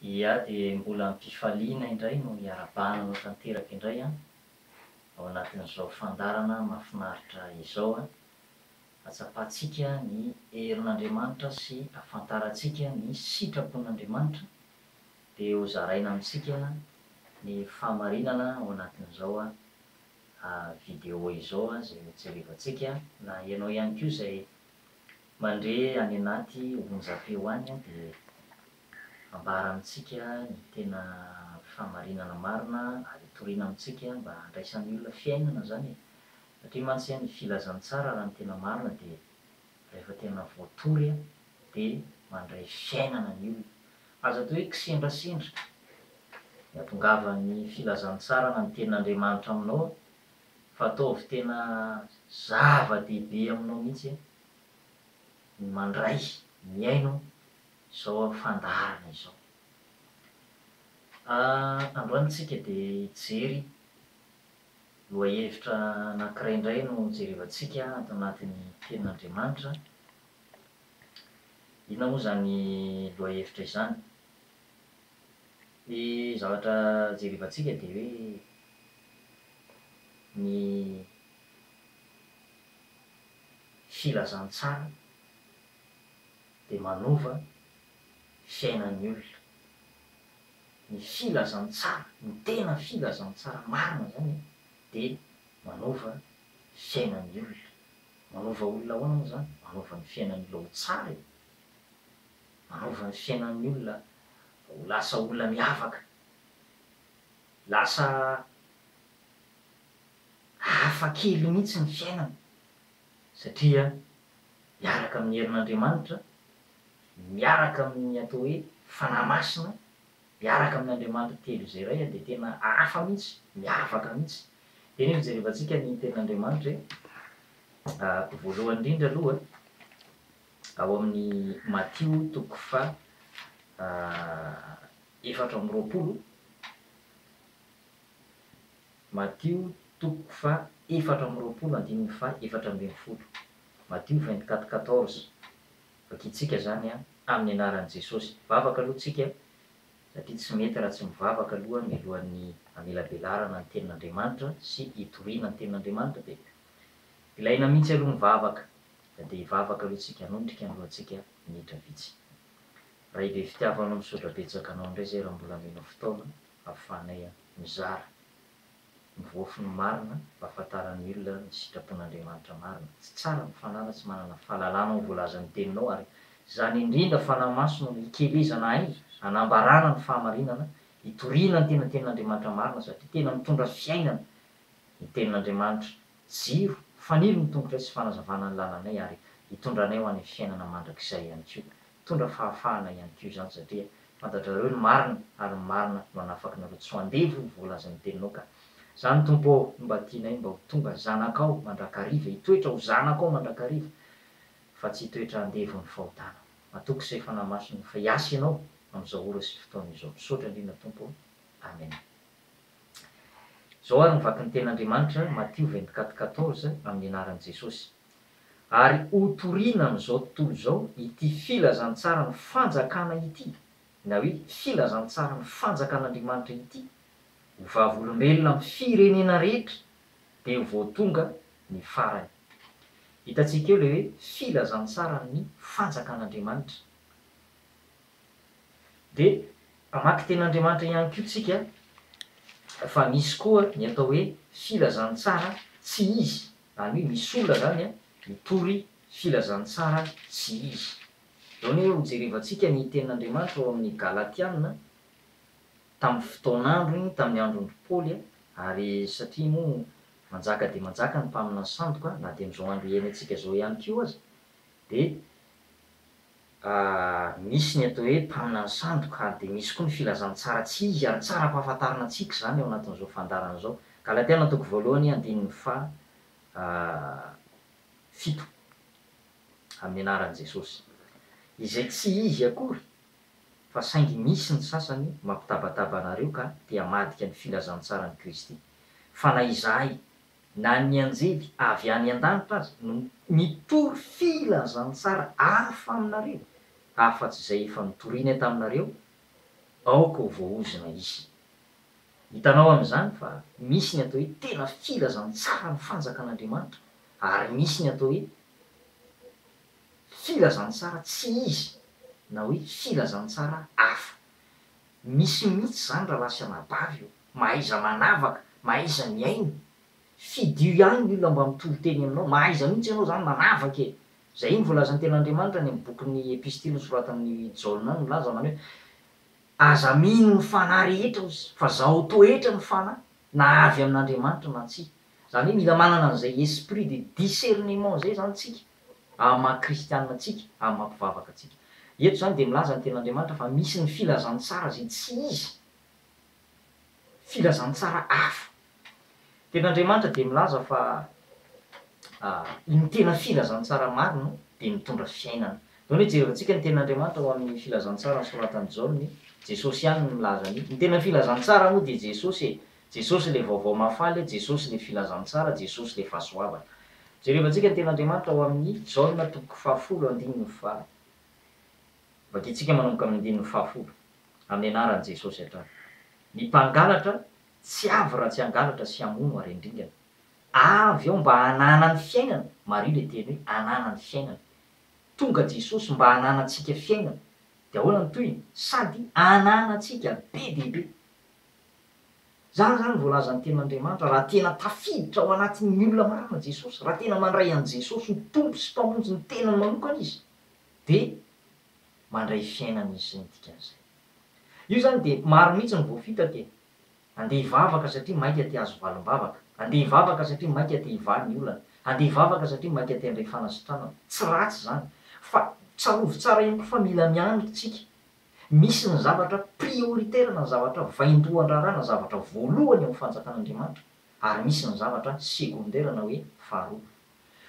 Ia dia mbola am-pifaliana indray no iarahabana anao tanteraka indray an, ao anatin'izao fandaharana mahafinaritra izao an, ahatsapantsika ny herin'Andriamanitra sy ahafantarantsika ny sitrapon'Andriamanitra dia ho zaraina amintsika ny fahamarinana ao anatin'izao video izao izay ho jerevantsika na ianao ihany koa izay mandre any anaty onjam-peo any dia ambara amintsika ny tena fahamarinana marina ary toriana amintsika mba handraisan'ny olona fiainana izany e! Satria mantsy ny filazantsara raha ny tena marina dia rehefa tena voatory dia mandray fiainana ny olona. Aza atao hoe kisendrasendra ny hatongavan'ny filazantsara na ny tenin'Andriamanitra aminao fa ataovy tena zava-dehibe aminao mihitsy ny mandray, mihaino izao fandaharana izao. Androany tsika dia hijery lohahevitra anankiray indray no jerevantsika ato anatin'ny tenin'Andriamanitra. Inona moa izany lohahevitra izany? Ny zavatra jerevantsika dia hoe ny filazantsara dia manova fiainan'ny olona. Ny filazantsara, ny tena filazantsara marina izany dia manova fiainan'ny olona. Manova olona ahoana moa izany? Manova ny fiainan'ny olona ho tsara e! Manova ny fiainan'ny olona ho lasa olona miavaka. Lasa hafa kely mihitsy ny fiainana satria miaraka amin'ny herin'Andriamanitra, miaraka amin'ny atao hoe Fanahy Masina, miaraka amin'Andriamanitra telo izay iray dia tena hafa mihitsy, miavaka mihitsy. Dia anie hojerevantsika ny tenin'Andriamanitra e. Voalohany indrindra aloha, ao amin'ny Matio toko faha 24, Matio toko faha 24 andininy faha 14, Matio 24 14, vakintsika izany an, amin'ny anaran'i Jesosy. Hivavaka aloha tsika satria tsy mety raha tsy mivavaka aloha mialohan'ny hamelabelarana ny tenin'Andriamanitra sy hitoriana ny tenin'Andriamanitra dia ilaina mihitsy aloha ny vavaka ka dia hivavaka aloha tsika hanondrika ny lohantsika minitra vitsy. Ray be fitiavana o misaotra betsaka anao indray zay raha mbola amenao fotoana ahafahanay mizara Mivoafy ny marina mba ahafantaran'ny olona ny sitrapon'Andriamanitra marina. Tsy tsara ny fanala tsy manana fahalalana ao voalazan'ny teninao ary izany indrindra Fanahy Masina no hikelezana ahy hanambarana ny fahamarinana, hitoriana ny tena tenin'Andriamanitra marina satria tena mitondra fiainana ny tenin'Andriamanitra, jiro, fanilo ny tongotray sy fanazavana ny lalanay ary hitondra anay ho any amin'ny fiainana mandrakizay ihany koa. Mitondra fahafahana ihany koa izany satria fantatrareo ny marina ary ny marina no hanafaka anareo tsy ho andevo ny voalazan'ny teninao ka zany Tompo ô no mba tianay mba ho tonga zanakao mandrakariva hitoetra ho zanakao mandrakariva fa tsy hitoetra andevon'ny fahotana matoky izay Fanahy Masina fa hiasa ianao amin'izao ora sy fotoana izao misaotra indrindra Tompo ô Amen Izao ary ny vakin'ny tenin'Andriamanitra Matio 24 14 amin'ny anaran'i Jesosy Ary hotorina amin'izao tontolo izao ity filazantsaran'ny fanjakana ity, na hoe filazantsaran'ny fanjakan'Andriamanitra ity, ho vavolombelona amin'ny firenena rehetra, dia ho vao tonga ny farany. Hitantsika eo ilay hoe filazantsaran'ny fanjakan'Andriamanitra. Dia hamaky tenin'Andriamanitra ihany koa tsika fa misy koa ny atao hoe filazantsara tsy izy, izany hoe misy olona izany mitory filazantsara tsy izy. Izao anie hojerevantsika ny tenin'Andriamanitra ao amin'ny Galatiana, tamin'ny fotoan'androny, tamin'ny andron-dry Paoly, ary satria moa manjaka dia manjaka ny mpaminany sandoka na dia amin'izao andro iainantsika izao ihany koa aza, dia Misy ny atao hoe mpaminany sandoka ary dia misy koa ny filazantsara tsy izy ary tsara ampahafantarina antsika izany ao anatin'izao fandaharana izao. Galatiana toko voalohany andininy faha fito. Amin'ny anaran'i Jesosy. Izay tsy izy akory fa saingy misy ny sasany mampitabataba anareo ka te hamadika ny filazantsaran'i Kristy. Fa na izahay Na ny anjely avy any an-danitra aza no mitory filazantsara hafa aminareo, afa-tsy izay efa notorìnay taminareo, Aoka ho voaozona izy. Hitanao amin'izany fa misy ny atao hoe tena filazantsaran'ny fanjakan'Andriamanitra ary misy ny atao hoe filazantsara tsy izy na hoe filazantsara hafa. Misy mihitsy izany rahalahy sy anabavy ô! Mahaiza manavaka, mahaiza mihaino. Fidio ihany ny olona mba mitory teny aminao. Mahaiza mihitsy ianao izany manavaka e! Izay iny voalazan'ny tenin'Andriamanitra any amin'ny bokin'ny epistily nosoratan'i Jaona any milaza manao hoe, Aza mino ny fanahy rehetra ozy fa zao toetra ny fanahy na avy amin'Andriamanitra na tsia. Izany hoe mila manana an'izay esprit de discernement izay izany tsika amin'ny maha kristianina antsika, amin'ny maha mpivavaka antsika. Eto izany dia milaza ny tenin'Andriamanitra fa misy ny filazantsara izay tsy izy, filazantsara hafa. Tenin'Andriamanitra dia milaza fa ny tena filazantsara marina dia mitondra fiainana. Ndao anie jerevantsika ny tenin'Andriamanitra ao amin'ny filazantsara nosoratan'i Jaona, Jesosy ihany no milaza an'io. Ny tena filazantsara moa dia Jesosy e! Jesosy ilay vaovao mahafaly, Jesosy ilay filazantsara, Jesosy ilay fahasoavana. Jerevantsika ny tenin'Andriamanitra ao amin'ny Jaona toko fahafolo andininy faha. Vakintsika manomboka amin'ny andininy fahafolo, amin'ny anaran'i Jesosy hatrany. Ny mpangalatra Tsy avy raha tsy hangalatra sy hamono ary handringana. Avy aho mba hananany fiainana, mariho ilay teny hoe hananany fiainana. Tonga Jesosy mba hananantsika fiainana. Dia ahoana ny tohiny? Sady hananantsika be dia be. Izany izany voalazan'ny tenin'Andriamanitra, raha tena tafiditra ao anatin'ny olona marina Jesosy, raha tena mandray an'i Jesosy ho Tompo sy Mpamonjy ny tenany manokana izy, dia mandray fiainana izy, izay no dikan'izay. Io izany dia maro mihitsy ny voafitaka e! Andeha hivavaka satria maika te hahazo valim-bavaka. Andeha hivavaka satria maika te hivaha ny olana. Andeha hivavaka satria maika te handray fanasitranana. Tsy ratsy izany. Fa tsarovy tsara ihany koa fa mila miandry tsika. Misy ny zavatra prioritaire na ny zavatra vaindohan-draharaha na zavatra voalohany ao amin'ny fanjakan'Andriamanitra ary misy ny zavatra secondaire na hoe faharoa.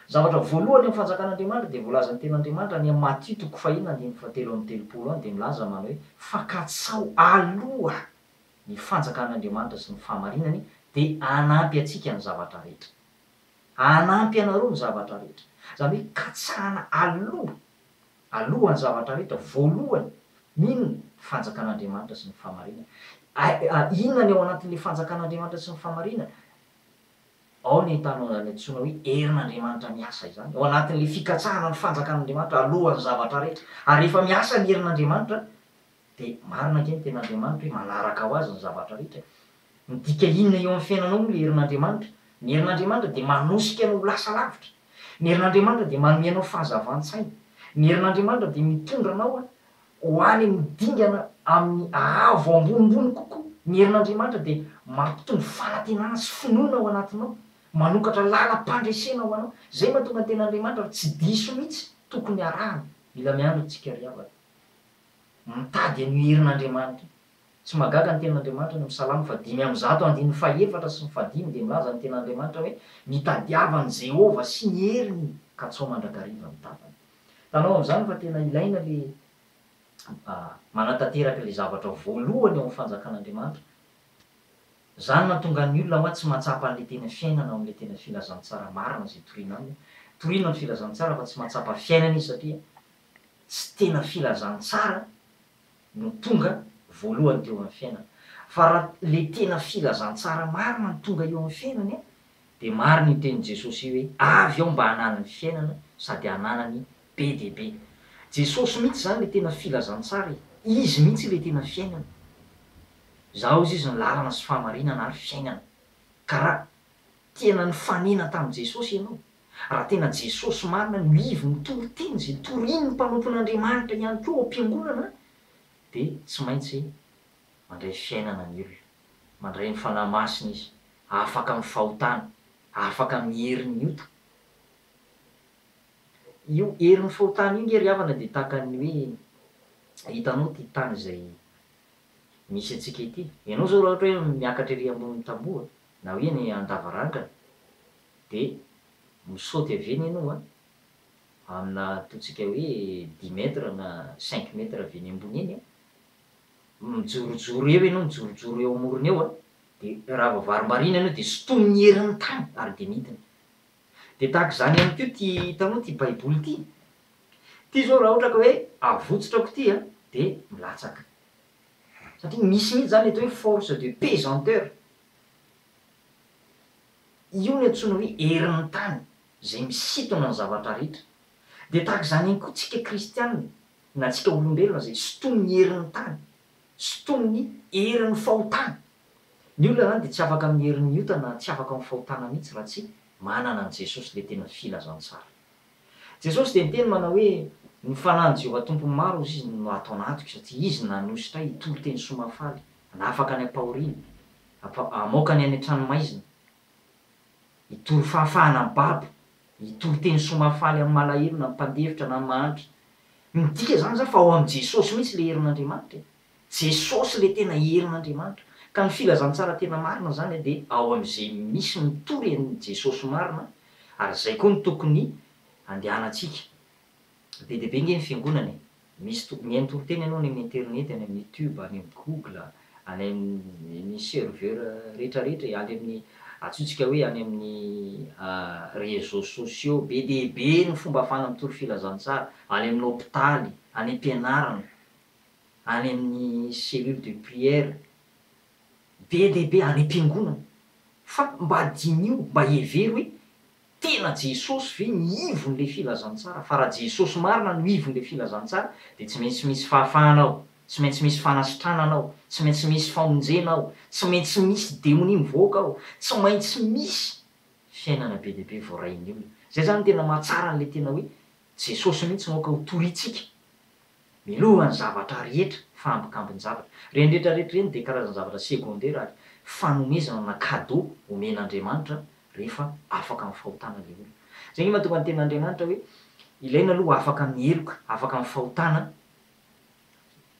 Zavatra voalohany amin'ny fanjakan'Andriamanitra dia voalazan'ny tenin'Andriamanitra any amin'ny Matio toko fahenina andininy fahatelo amby 30 any dia milaza manao hoe fa katsaho aloha ny fanjakan'Andriamanitra sy ny fahamarinany dia hanampy antsika ny zavatra rehetra. Hanampy anareo ny zavatra rehetra. Izany hoe katsahana aloha, alohan'ny zavatra rehetra, voalohany, ny inona? Fanjakan'Andriamanitra sy ny fahamarinany. Inona ny ao anatin'ilay fanjakan'Andriamanitra sy ny fahamarinany? Ao ny ahitanao izany antsoina hoe herin'Andriamanitra miasa izany, ao anatin'ilay fikatsahana ny fanjakan'Andriamanitra alohan'ny zavatra rehetra. Ary rehefa miasa ny herin'Andriamanitra, dia marina ange ny tenin'Andriamanitra hoe manaraka ho azy ny zavatra rehetra e. Midika inona eo amin'ny fiainanao moa ilay herin'Andriamanitra? Ny herin'Andriamanitra dia manosika anao ho lasa lavitra. Ny herin'Andriamanitra dia manome anao fahazavan-tsaina. Ny herin'Andriamanitra dia mitondra anao Ho any amin'ny dingana amin'ny haavo ambonimbony kokoa, ny herin'Andriamanitra dia mampitombo fanantenana sy finoana ao anatinao, manokatra lalam-pandresena ho anao. Izay mahatonga ny tenin'Andriamanitra fa tsy diso mihitsy, tokony harahana. Mila miandry tsika ry havana. Mitady an'io herin'Andriamanitra io. Tsy mahagaga ny tenin'Andriamanitra any amin'ny Salamo faha-105 andininy fahefatra sy ny fahadimy dia milaza ny tenin'Andriamanitra hoe, Mitadiava an'i Jehovah sy ny heriny, katsaho mandrakariva ny tavany. Hitanao amin'izany fa tena ilaina le manatanteraka ilay zavatra voalohany ao amin'ny fanjakan'Andriamanitra. Izany mahatonga ny olona hoa tsy mahatsapa an'ilay tena fiainana ao amin'ilay tena filazantsara marina izay toriana aminy. Toriana ny filazantsara fa tsy mahatsapa fiainana izy satria tsy tena filazantsara no tonga voalohany teo amin'ny fiainana. Fa raha ilay tena filazantsara marina no tonga eo amin'ny fiainany an, dia marina io tenin'i Jesosy io hoe, Avy aho mba hananany fiainana sady hananany be dia be. Jesosy mihitsy izany ilay tena filazantsara e! Izy mihitsy ilay tena fiainana. Izaho hozy izy no lalana sy fahamarinana ary fiainana. Ka raha tena nifanena tamin'i Jesosy ianao, Raha tena Jesosy marina no ivon'ny toriteny izay torian'ny mpanompon'Andriamanitra ihany koa ao am-piangonana dia tsy maintsy mandray fiainana ny olona. Mandray ny Fanahy Masina izy, afaka amin'ny fahotana, afaka amin'ny herin'ny ota. Io herin'ny fahotana io nge ry havana dia tahaka ny hoe hitanao ity tany izay misy antsika ity. Ianao izao raha ohatra hoe miakatra ery ambonin'ny tamboho na hoe eny an-davarangana Dia misaoty avy eny ianao an, amina ataontsika hoe dix mètres na cinq mètres avy eny ambony eny an, mijorojoro eo ianao, mijorojoro eo amorony eo an, dia raha vao varimbariana ianao dia sintomin'ny herin'ny tany ary dia midina. Dia tahaka izany ihany koa ity hitanao ity baiboly ity, ity izao raha ohatra ka hoe avotsitrako ity an, dia milatsaka. Satria misy mihitsy izany atao hoe force de pesanteur. Io no antsoina hoe herin'ny tany, izay misintona ny zavatra rehetra. Dia tahaka izany ihany koa tsika kristiana, na tsika olombelona izay sintomin'ny herin'ny tany, sintomin'ny herin'ny fahotana. Ny olona izany dia tsy afaka amin'ny herin'ny ota na tsy afaka amin'ny fahotana mihitsy raha tsy manana an'i Jesosy ilay tena filazantsara. Jesosy dia niteny manao hoe, Ny Fanahin'i Jehovah Tompon'ny maro, hozy Izy, no ato anatiko, satria Izy nanosotra ahy hitory teny soa mahafaly, hanafaka ny ampahoriana, hamoaka ny any an-tranomaizina, hitory fahafahana amin'ny babo, hitory teny soa mahafaly amin'ny malahelo na ny mpandefitra na ny mahantra. Midika izany izany fa ao amin'i Jesosy mihitsy ilay herin'Andriamanitra e! Jesosy ilay tena herin'Andriamanitra. Ka ny filazantsara tena marina izany dia ao amin'izay misy mitory an'i Jesosy marina, ary izay koa no tokony handehanantsika. Be dia be nge ny fiangonana e! Misy to, mihaino toriteny ianao any amin'ny internet, any amin'ny youtube, any amin'ny google, any amin'ny serveur rehetrarehetra e, any amin'ny antsointsika hoe any amin'ny réseaux sociaux, be dia be ny fomba ahafahana mitory filazantsara, any amin'ny hopitaly, any am-pianarana, any amin'ny cellule de prière, be dia be, any am-piangonana. Fa mba diniho, mba hevero hoe tena Jesosy ve ny ivon'ilay filazantsara? Fa raha Jesosy marina no ivon'ilay filazantsara dia tsy maintsy misy fahafahana ao, tsy maintsy misy fanasitranana ao, tsy maintsy misy famonjena ao, tsy maintsy misy demonia mivoaka ao, tsy maintsy misy fiainana be dia be voarain'ny olona. Izay izany no tena mahatsara an'ilay tena hoe Jesosy mihitsy no aoka ho torintsika. Miloha ny zavatra rehetra fa ambikambin-javatra. Ireny rehetra rehetra ireny dia karazan-javatra secondaire ary fanomezana na cadeau omen'Andriamanitra rehefa afaka amin'ny fahotana ilay olona. Izay ange mahatonga ny tenin'Andriamanitra hoe ilaina aloha afaka amin'ny heloka, afaka amin'ny fahotana,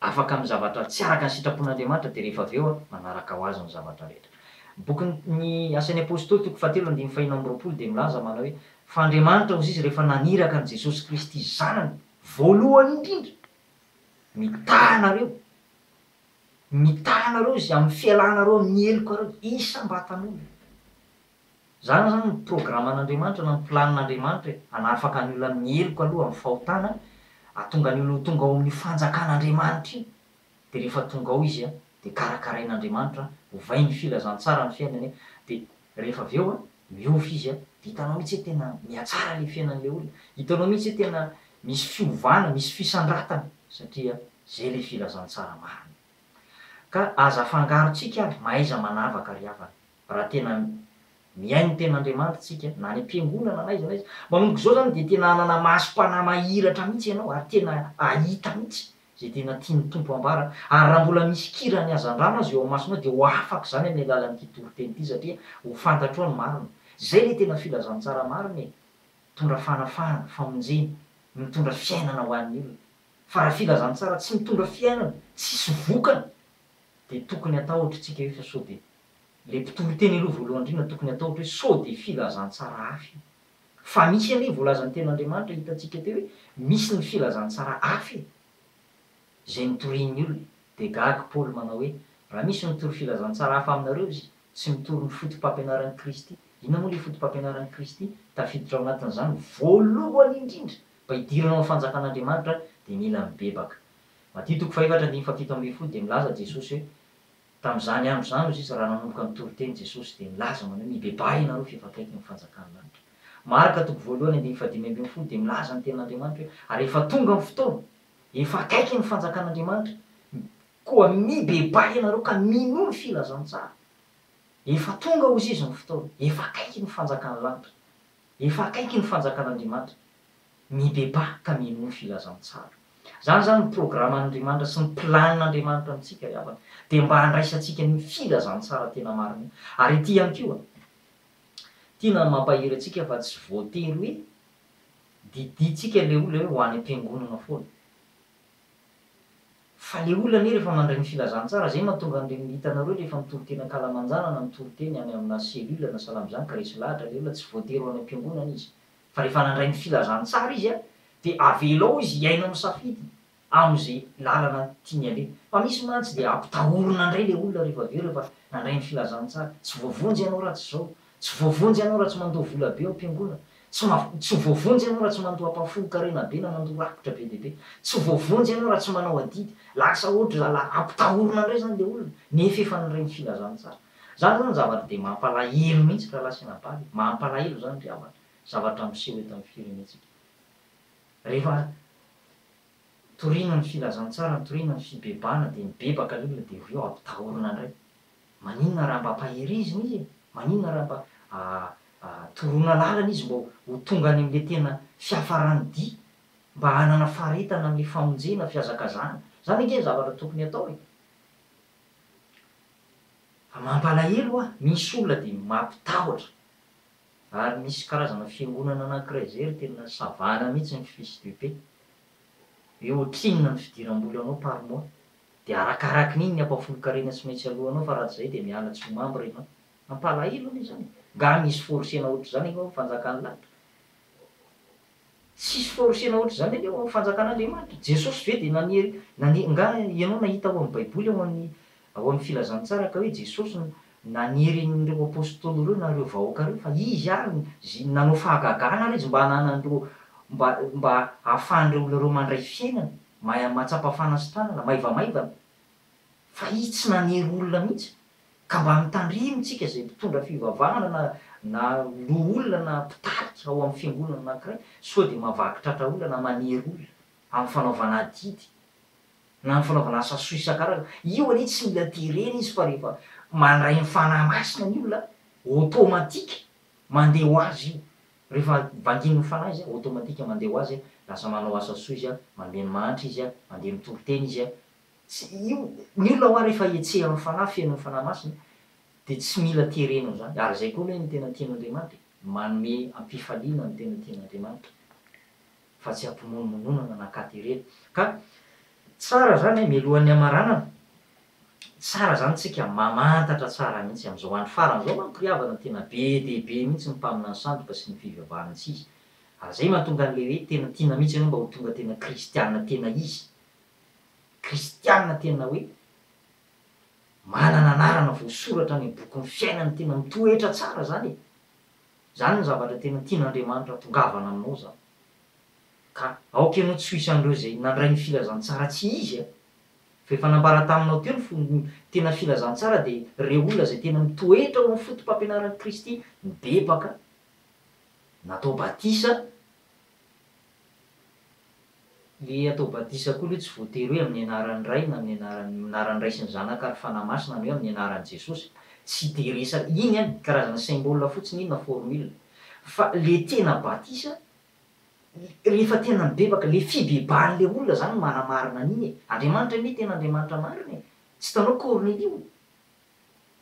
afaka amin'ny zavatra tsy araka ny sitrapon'Andriamanitra dia rehefa avy eo manaraka ho azy ny zavatra rehetra. Ny bokin'ny Asan'ny Apostoly toko fahatelo andininy faheno ambiroapolo dia milaza manao hoe fa Andriamanitra hozy izy rehefa naniraka an'i Jesosy Kristy Zanany Voalohany indrindra, mitaha anareo, mitaha anareo izy amin'ny fialanareo amin'ny helokareo isam-batan'olona. Izany izany ny programan'Andriamanitra na ny planin'Andriamanitra e, hanafaka ny olona amin'ny heloka aloha, amin'ny fahotana, hahatonga ny olona ho tonga ao amin'io fanjakan'Andriamanitra io. Dia rehefa tonga ao izy dia karakarain'Andriamanitra, ovainy filazantsara ny fiainany, dia Rehefa avy eo an, miova izy an, dia hitanao mihitsy hoe tena mihatsara ilay fiainan'ilay olona, hitanao mihitsy hoe tena misy fiovana, misy fisandratana, satria izay ilay filazantsara marina. Ka aza afangarontsika ary, mahaiza manavaka ry havana, raha tena mihaino ny tenin'Andriamanitra tsika, na any am-piangonana na aiza na aiza, manomboka izao izany dia tena hanana masom-panahy mahiratra mihitsy ianao ary tena hahita mihitsy Izay tena tian'ny Tompo ambara, ary raha mbola misy kiran'ny hazandrano aza eo amin'ny masonao dia ho afaka izany amin'ny alalan'ity toriteny ity satria ho fantatrao ny marina. Izay ilay tena filazantsara marina e! Mitondra fanafahana, famonjena, mitondra fiainana ho an'ny olona. Fa raha filazantsara tsy mitondra fiainana, tsisy vokany, dia tokony hatahotra isika hoe fa sao dia ilay mpitoriteny aloha voalohany indrindra tokony hatahotra hoe sao dia filazantsara hafa io. Fa misy anie voalazan'ny tenin'Andriamanitra hitantsika teo hoe misy ny filazantsara hafa e! Izay notorian'ny olona. Dia gaga Paoly manao hoe, raha misy mitory filazantsara hafa aminareo izy, tsy mitory ny foto-pampianaran'i Kristy. Inona moa ilay foto-pampianaran'i Kristy? Tafiditra ao anatin'izany voalohany indrindra, mba hidirana ao amin'ny fanjakan'Andriamanitra dia mila mibebaka. Matio toko fahefatra andininy fahafito ambin'ny folo dia milaza Jesosy hoe, Tamin'izany andro izany, hoy izy, raha nanomboka nitory teny Jesosy, dia nilaza manao hoe, Mibebaha ianareo f'efa akaiky ny fanjakan'ny lanitra. Marka toko voalohany andininy fahadimy ambin'ny folo dia milaza ny tenin'Andriamanitra hoe, Ary efa tonga ny fotoana, efa akaiky ny fanjakan'Andriamanitra, koa mibebaha ianareo ka minoa ny filazantsara. Efa tonga, hoy izy, ny fotoana, efa akaiky ny fanjakan'ny lanitra, efa akaiky ny fanjakan'Andriamanitra. Mibebaha ka minoa ny filazantsara. Izany izany ny programan'Andriamanitra sy ny planin'Andriamanitra amintsika ry havana, dia mba handraisantsika an'io filazantsara tena marina io. Ary ity ihany koa, tiana ny mampahery antsika fa tsy voatery hoe didintsika ilay olona hoe ho any am-piangonana foana. Fa ilay olona anie rehefa mandray ny filazantsara, izay no mahatonga an'ireny hitanareo rehefa mitory teny ankalamanjana na mitory teny any amina cellule na sahala amin'izany ka resy lahatra ilay olona, tsy voatery ho any am-piangonana izy. Fa rehefa nandray ny filazantsara izy dia avelao izy hiaina amin'ny safidiny amin'izay lalana tiany aleha. Fa misy mantsy dia ampitahorina indray ilay olona rehefa avy eo rehefa nandray ny filazantsara. Tsy voavonjy ianao raha tsy izao. Tsy voavonjy ianao raha tsy mandoa vola be ao am-piangonana. Tsy mav, tsy ho voavonjy ianao raha tsy mandoa ampahafolon-karena be na mandoa rakitra be dia be. Tsy ho voavonjy ianao raha tsy manao adidy. Lasa ohatry zalahy ampitahorina indray izany ilay olona, nefa efa niray ny filazantsara. Izany izany zavatra dia mampalahelo mihitsy rahalahy sy anabavy e! Mampalahelo izany ry havana, zavatra miseho eto amin'ny firenentsika. Rehefa torina ny filazantsara, torina ny fibebahana dia mibebaka ilay olona dia avy eo ampitahorina indray. Maninona raha mba ampaherezina izy e? Maninona raha mba toroana lalana izy mba ho tonga any amin'ilay tena fiafaran'ny dia, mba hanana faharetana amin'ilay famonjena, fihazakazahana. Izany ange ny zavatra tokony hatao e! Fa mampalahelo hoa, misy olona dia mampitahotra. Ary misy karazana fiangonana anankiray izay ry tena savana mihitsy ny fiche de paie. Hoe ohatrinona ny fidiram-bolanao par mois. Dia arakarakin'iny ny ampahafolon-karena tsy maintsy aloanao fa raha tsy izay dia miala tsy ho membre ianao. Mampalahelo anie izany e! Nga misy forcena ohatr'izany anie ao amin'ny fanjakan'ny lanitra? Tsisy forcena ohatr'izany anie ao amin'ny fanjakan'Andriamanitra. Jesosy ve dia nanery, nane, nga ianao nahita ao amin'ny baiboly ao amin'ny ao amin'ny filazantsara ka hoe Jesosy nanery an'ireo apostoly ireo na ireo vahoaka ireo fa izy ary zy nanao fahagagana ary izy mba hananan'ireo mba mba hahafahan'ireo olona ireo mandray fiainana. Mahay mahatsapa fanasitranana, maivamaivana, fa izy tsy nanery olona mihitsy, ka mba mitandremo tsika izay mpitondra fivavahana na na loholona na mpitarika ao amin'ny fiangonana anankiray sao dia mahavaky tratra olona na manery olona amin'ny fanaovana adidy na amin'ny fanaovana asa soa isan-karazany, io anie tsy mila terena izy fa rehefa mandray ny fanahy masina ny olona automatique mandeha ho azy io. Rehefa vangin'ny fanahy izy, automatique mandeha ho azy, lasa manao asa soa izy, mandeha mahantra izy, mandeha mitory teny izy, tsy io, ny olona hoa rehefa hetsehan'ny fanahy, feno ny fanahy masina, dia tsy mila terena izany, ary izay koa anie no tena tian'Andriamanitra e, manome am-pifaliana no tena tian'Andriamanitra. fa tsy ampimonomononana na katerena. Ka tsara zany e, mialohan'ny hamaranana, tsara zany tsika mamantatra tsara mihitsy, amin'izao andro farany izao manko ry havana tena be dia be mihitsy ny mpaminany sandoka sy ny fivavahana tsy izy. Ary zay mahatonga an'ilay hoe tena tiana mihitsy ianao mba ho tonga tena kristiana tena izy. Kristiana tena hoe manana anarana voasoratra any amin'ny bokin'ny fiainana tena mitoetra tsara zany e. Izany no zavatra tena tian'Andriamanitra hatongavana aminao izany. Ka aoka ianao tsy ho isan'ireo izay nandray ny filazantsara tsy izy a! Fa efa nambara taminao teo ny fo ny tena filazantsara dia ireo olona izay tena mitoetra ao amin'ny foto-pampianaran'i Kristy, nibebaka, natao batisa, Le atao batisa koa aloha tsy voatery hoe amin'ny anaran'ny Ray na amin'ny anaran'ny anaran'ny Ray sy ny Zanaka ary Fanahy Masina na hoe amin'ny anaran'i Jesosy. Tsy de resaka, iny an, karazana symbole fotsiny iny na formule. Fa le tena batisa, rehefa tena mibebaka, le fibebahan'le olona zany no manamarina an'iny e. Andriamanitra anie tena Andriamanitra marina e. Tsy hitanao Kornelio?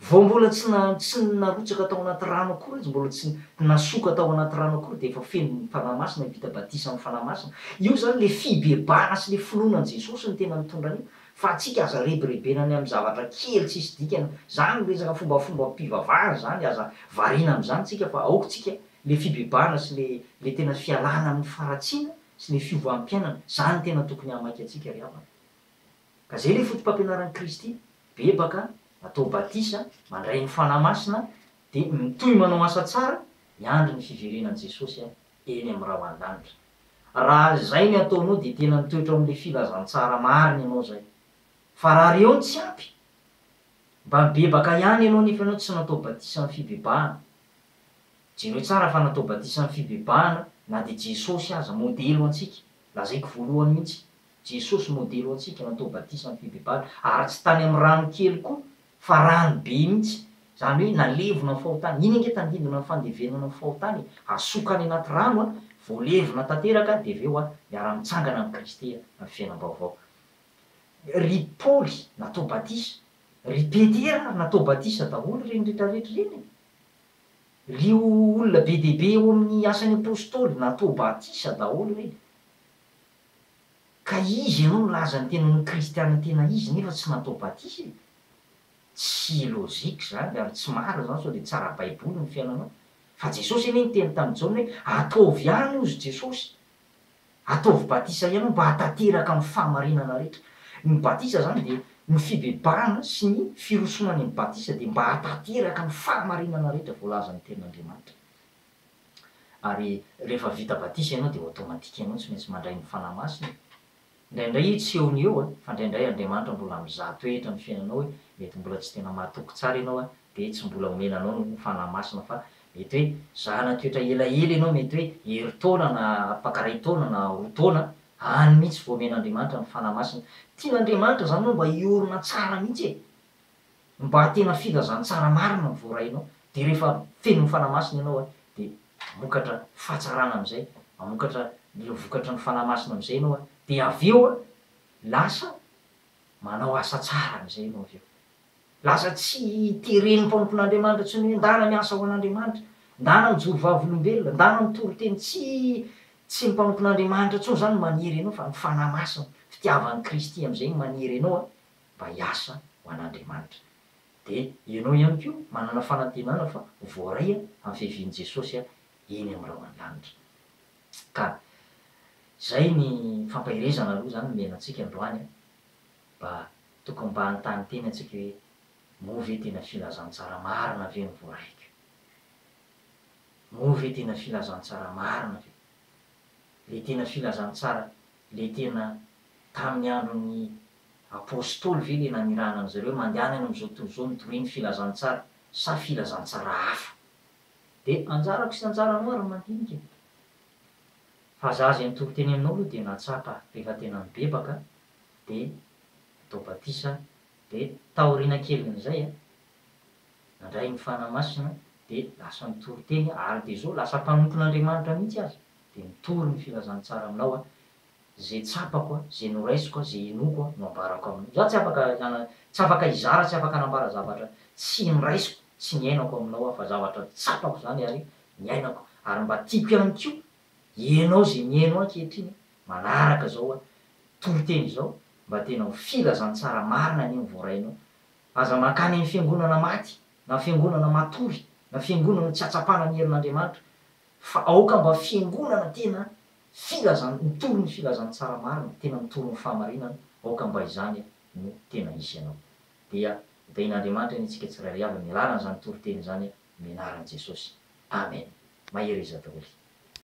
Vao mbola tsy na tsy narotsaka tao anaty rano akory izy, mbola tsy nasoka tao anaty rano akory dia efa feno ny Fanahy Masina, vita batisa amin'ny Fanahy Masina. Io izany ilay fibebahana sy ilay finoana an'i Jesosy no tena mitondra an'io. Fa antsika aza rebirebena ny amin'ny zavatra kely tsisy dikany. Izany resaka fombafombam-pivavahana izany, aza variana amin'izany tsika fa aoka tsika ilay fibebahana sy ilay ilay tena fialana amin'ny faharatsiana sy ilay fiovam-piainana. Izany no tena tokony hahamaika antsika ry havana. Ka zay le foto-pampianaran'i Kristy, bebaka, atao batisa, mandray ny Fanahy Masina, dia mitohy manao asa tsara, miandry ny fiverenan'i Jesosy eny amin'ny rahon-danitra. Raha izay ny ataonao dia tena mitoetra ao amin'ilay filazantsara marina ianao izay. Fa raha reo no tsy ampy, mba mibebaka ihany ianao nefa ianao tsy natao batisa amin'ny fibebahana. Jereo tsara fa natao batisa amin'ny fibebahana na dia Jesosy aza, modely ho antsika, lazaiko voalohany mihitsy, Jesosy modely ho antsika natao batisa amin'ny fibebahana ary tsy tany amin'ny rano kely koa fa rano be mihitsy, izany hoe nalevina ny fahotana, iny ange tandindona ny fandevenana ny fahotana e, asoka any anaty rano a, voalevina tanteraka dia avy eo a miara-mitsangana amin'i Kristy amin'ny fiainam-baovao. Ry Paoly natao batisa, ry Petera ary natao batisa daholo ireny retraretra ireny e. Ry olona be dia be eo amin'ny asan'ny apostoly natao batisa daholo ireny. Ka iza ianao milaza ny tenany ho kristiana tena izy nefa tsy natao batisa e? Tsy logique izany ary tsy marina izany sao dia tsy ara-baiboly ny fiainanao. Fa Jesosy anie niteny tamin'i Jaona hoe ataovy ihany hozy Jesosy, ataovy batisa ihany mba hahatanteraka ny fahamarinana rehetra. Ny batisa izany dia ny fibebahana sy ny firosoana any amin'ny batisa dia mba hahatanteraka ny fahamarinana rehetra voalazan'ny tenin'Andriamanitra. Ary rehefa vita batisa ianao dia automatique ianao tsy maintsy mandray ny Fanahy Masina e. Indraindray io tsy eo no eo fa indraindray Andriamanitra mbola mizaha toetra ny fiainanao hoe mety mbola tsy tena mahatoky tsara ianao dia tsy mbola omena anao ny Fanahy Masina fa mety hoe zahana toetra elaela ianao mety hoe herintaona na afaka iray taona na roa taona any mihitsy vao omen'Andriamanitra ny Fanahy Masina. Tian'Andriamanitra izany ianao mba hiorina tsara mihitsy e! Mba tena filazantsara marina no voarainao dia rehefa feno ny Fanahy Masina ianao dia mamokatra fahatsarana amin'izay, mamokatra ireo vokatry ny Fanahy Masina amin'izay ianao dia avy eo lasa manao asa tsara amin'izay ianao avy eo. Lasa tsy teren'ny mpanompon'Andriamanitra intsony hoe ndana miasa ho an'Andriamanitra, ndana mijoro vavolombelona, ndana mitory teny, tsy tsy ny mpanompon'Andriamanitra intsony izany no manery anao fa ny Fanahy Masina, fitiavan'i Kristy amin'izay no manery anao mba hiasa ho an'Andriamanitra. Dia ianao ihany koa manana fanantenana fa ho voaray amin'ny fiavian'i Jesosy eny amin'ny rahon'ny lanitra. Ka izay ny fampaherezana aloha izany nomena antsika androany mba tokony mba hanontany tena antsika hoe moa ve tena filazantsara marina ve no voaraiko? Moa ve tena filazantsara marina ve? Ilay tena filazantsara, ilay tena tamin'ny andron'ny Apostoly ve ilay nanirahana an-dry zareo hoe mandehana any amin'izao tontolo izao mitoria ny filazantsara sa filazantsara hafa? Dia anjarako sy anjaranao ary ny mandinika e! Fa za izay nitory teny aminao aloha dia nahatsapa rehefa tena nibebaka dia natao batisa dia taoriana kelin'izay a, nandray ny Fanahy Masina dia lasa nitory teny ary dia izao lasa mpanompon'Andriamanitra mihitsy aza dia mitory ny filazantsara aminao a, Ze tsapako a, ze noraisiko a, ze inoako a, no ambarako aminao. Za tsy afaka hana, tsy afaka hizara, tsy afaka hanambara zavatra tsy noraisiko, tsy niainako aminao aho fa zavatra tsapako zany ary niainako ary mba tiako ihany koa ianao ze mihaino ahy ankehitriny manaraka zao a toriteny izao mba tena ho filazantsara marina anie ny voarainao. Aza mankany amin'ny fiangonana maty na fiangonana matory na fiangonana tsy ahatsapana ny herin'Andriamanitra fa aoka mba fiangonana tena Filazan, mitory ny filazantsara marina, tena mitory ny fahamarinana, aoka mba izany no tena hisy anao. Dia ho tahian'Andriamanitra anie tsika tsirairay avy amin'ny alalan'izany toriteny izany amin'ny anaran'i Jesosy. Amen. Mahereza daholo.